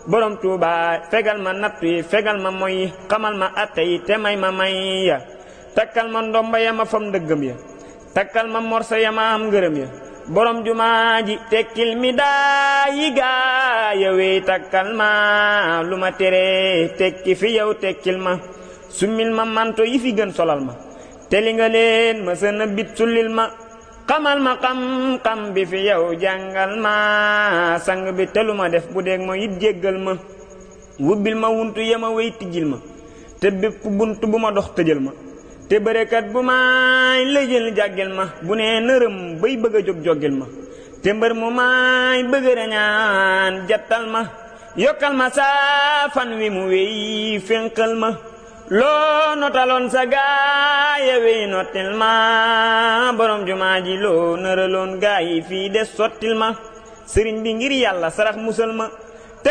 borom Tuuba fegal ma nattu yi fegal ma moy xamal ma atte yi te may ma may ya takkal ma ndomba ya ma fam dëggam ya takkal ma morsa ya ma am ngërëm ya borom jumaa ji tekkil mi daa yi gaa ya wey takkal ma lu ma tere tekki fi yow tekkil ma summil ma manto yi fi gën solal ma te li nga leen ma sën a bit sullil ma xamal ma xam-xam bi fi yow jàngal ma sang bi te lu ma def bu deeg ma it jéggal ma wubbil ma wuntu ya ma wey tijjil ma te bépp bunt bu ma dox tëjal ma te bërekat bu maay lëjël jàggil ma bu nee nërëm bay bëgg a jóg joggil ma te mbër mu maay bëgg rañaan jattal ma yokkal ma saa fan wi mu wey fénqal ma loo notaloon sa gaaya wey nottil ma borom jumaa ji loo nëraloon gaa yi fii des sottil ma sëriñ bi ngir yàlla sarax musal ma